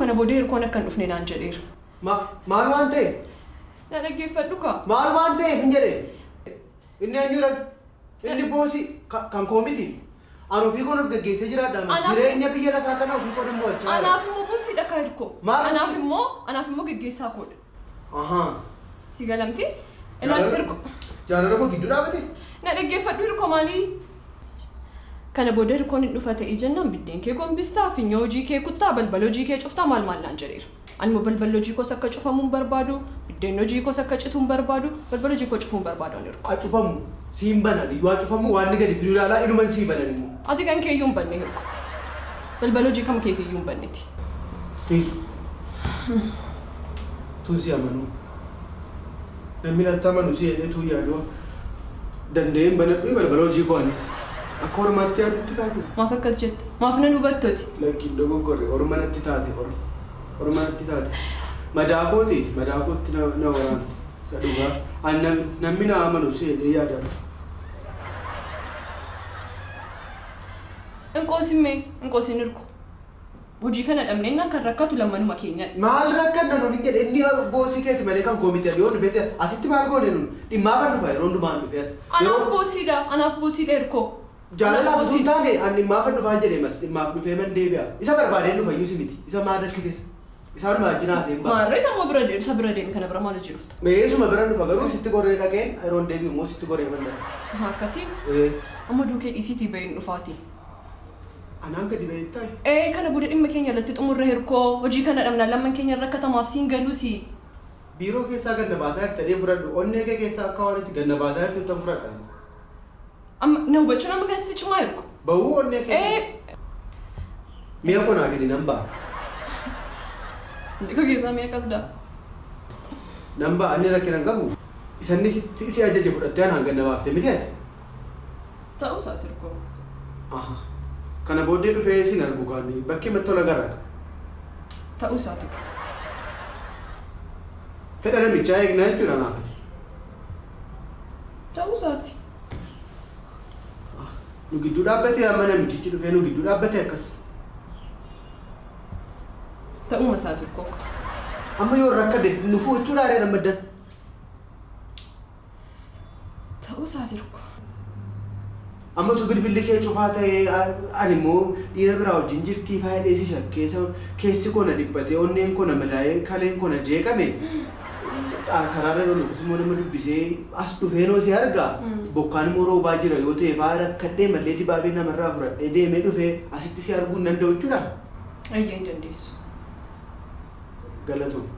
kana booda Hirkoon akka hin dhufne naan jedheera. Maal waan ta'eef? Na dhaggeeffadhu kaa. Maal waan ta'eef hin jedhe? Inni eenyudha? Inni boosii kan koo miti. Ani ofii koon of geggeessee jiraadha. Jireenya biyya lafaa kana ofii koon immoo achaa. Anaaf immoo boosiidha kaa Hirkoo. Maal Anaaf immoo anaaf immoo geggeessaa koodha. Ahaa. Si galamti? Ilaal Hirkoo. Jaalala koo gidduu dhaabate? Na dhaggeeffadhu Hirkoo maalii? Kana booda Hirkoon hin dhufa ta'ee jennaan biddeen kee gombistaa, finyoo hojii kee kuttaa, balbala hojii kee cuftaa maal maal naan jedheera. Ani immoo balballi hojii koos akka cufamu hin barbaadu, biddeen hojii koos akka citu hin barbaadu, balbala hojii koo cufuu hin barbaadu ani Hirko. Haa cufamu. Siin bana. Iyyuu haa cufamu waan inni gadi fidu ilaalaa inuman sii banan immoo. Ati kan kee iyyuu hin banne Hirko. Balbala hojii kam keetii iyyuu hin banneti. Tee. Tun si amanuu. Namni natti amanu si jedhee tun yaaduu danda'ee hin banadhu balbala hojii koo anis. Akka ormaatti yaadutti kaate. Maaf akkas jette? Maaf nan hubattoti? Lakki hin dogoggorre orma natti taate orma. Orma natti taate. Madaa kooti madaa kootti na na waraante. Isa dhugaa. Ani nam namni na amanu si jedhee yaadaa ture. Hin qoosin mee, hin qoosin Hirko. Hojii kana dhabneennaan kan rakkatu lammanuma keenyadha. Maal rakkanna nun hin jedhe inni boosii keeti malee kan koo miti ani yoon dhufee si asitti maal goone nun dhimmaafan dhufa yeroo hundumaa an dhufee as Anaaf yeroo boosiidha, anaaf boosiidha Hirkoo. Anaaf jaalalaaf osoo hin boosiidha. taane an dhimmaafan dhufaan jedhe mas dhimmaaf dhufee man deebi'a isa barbaadeen dhufa iyyuu si miti isa maal rakkises isaanuma wajjin haasa'een ba'a. Maarree isa immoo bira isa bira deemi kana bira maal hojii dhufta? Mee isuma biran dhufa garuu sitti goree dhaqeen yeroon deebi'u immoo sitti goree man dhaqa. Ahaa akkasii? Ee. Amma oduu kee dhiisiitii ba'i hin dhufaatii. Anaan gadi ba'e jettaa? Ee kana booda dhimma keenya irratti xumurra Hirkoo. Hojii kana dhabnaan lamman keenya rakkatamaaf siin galuusi. Biiroo keessaa gad na baasaa jirta jedheen fudhadhu. Onnee kee keessaa akka waan itti gad na baasaa jirtuuttan fudhadha ani. Amma na hubachuun amma kana sitti cimaa Hirko? Ba'uu onnee kee Ee. keessa. Mi'a koo naa kenni nan ba'a. Onnee koo keessaa mi'a qabdaa? Nan ba'a inni rakkina hin qabu. Isa inni sitti si ajaje fudhattee anaan gad na baafte miti ati? Ta'uu isaati Hirkoo. Aha. Kana booddee dhufee sin argu kaan bakkeematti ol agarra ka. Ta'uu isaati ka. Fedha namichaa eegnaa jechuudha anaaf ati. Ta'uu isaati. Nu gidduu dhaabbatee amma namichichi dhufee nu gidduu dhaabbatee akkas. Ta'uuma isaati Hirkoo. Amma yoo rakkadhe nufuu jechuudha aree rammaddan. Ta'uu isaati Hirko. Amma utuu bilbilli kee cufaa ta'ee ani immoo dhiira biraa wajjin jirtii faa jedhee si shakkee keessi koo na dhiphatee onneen koo na madaa'ee kaleen koo na jeeqame karaarra yeroo dhufus immoo nama dubbisee as dhufeenoo si arga bokkaan immoo roobaa jira yoo ta'e faa rakkadhee mallee dibaabee namarraa fudhadhee deemee dhufee asitti si arguu hin danda'u jechuudha. Eeyyee hin dandeessu. Galatoomi.